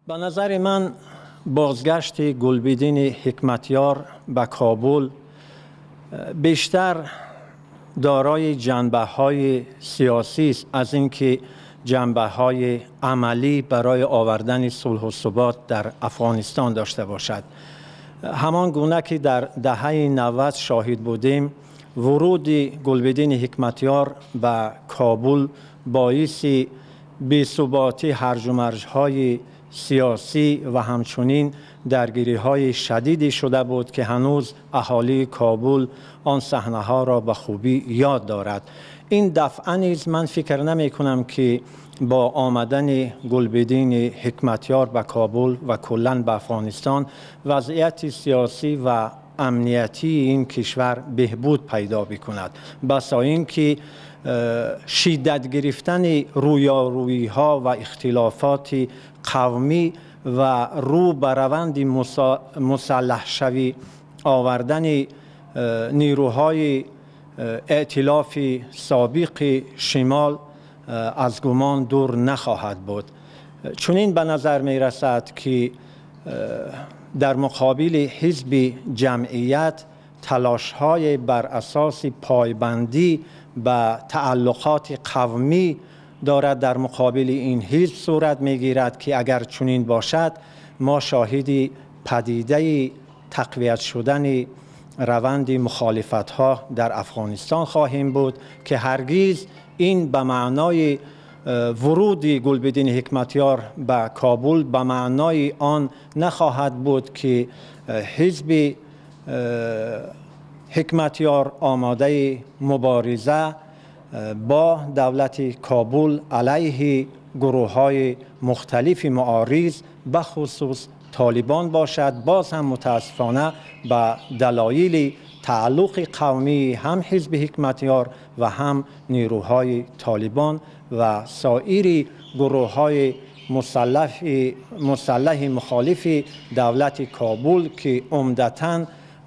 Ба назари ман бозгашти Гулбиддини Ҳикматёр ба Кобул бештар дорои ҷанбаҳои сиёсӣ аст аз инки ҷанбаҳои амалӣ барои овардани сулҳу субот дар Афғонистон дошта бошад. Ҳамон гуна ки дар даҳаи 90 шоҳид будем, вуруди Гулбиддини Ҳикматёр ба Кобул боиси бесуботӣ, ҳарҷу марҷҳои сиёсӣ ва ҳамчунин даргириҳои шадиде шуда буд, ки ҳанӯз аҳолии Кобул он саҳнаҳоро ба хубӣ ёд дорад. Ин дафъа низ ман фикр намекунам, ки бо омадани Гулбиддини Ҳикматёр ба Кобул ва куллан ба Афғонистон вазъияти сиёсӣ ва амниятии ин кишвар беҳбуд пайдо бикунад. Басо ин ки шиддат гирифтани рӯёрӯиҳо ва ихтилофоти қавмӣ ва рӯ ба раванди мусаллаҳшавӣ овардани нерӯҳои эътилофи собиқи шимол аз гумон дур нахоҳад буд. Чунин ба назар мерасад, ки дар муқобили ҳизби Ҷамъият талошҳои бар асоси пойбандӣ ба тааллуқоти қавмӣ дорад дар муқобили ин ҳизб сурат мегирад, ки агар чунин бошад, мо шоҳиди падидаи тақвият шудани раванди мухолифатҳо дар Афғонистон хоҳем буд, ки ҳаргиз ин ба маънои вуруди Гулбиддини Ҳикматёр ба Кобул ба маънои он нахоҳад буд, ки ҳизби Ҳикматёр омодаи мубориза бо давлати Кобул алайҳи гурӯҳҳои мухталифи муориз, бахусус Толибон бошад. Боз ҳам мутаассифона ба далоили тааллуқи қавмии ҳам ҳизби Ҳикматёр ва ҳам нерӯҳои Толибон ва соири гурӯҳҳои мусаллаҳи мухолифи давлати Кобул, ки умдатан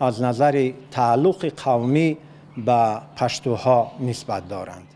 аз назари тааллуқи қавмӣ ба паштуҳо нисбат доранд.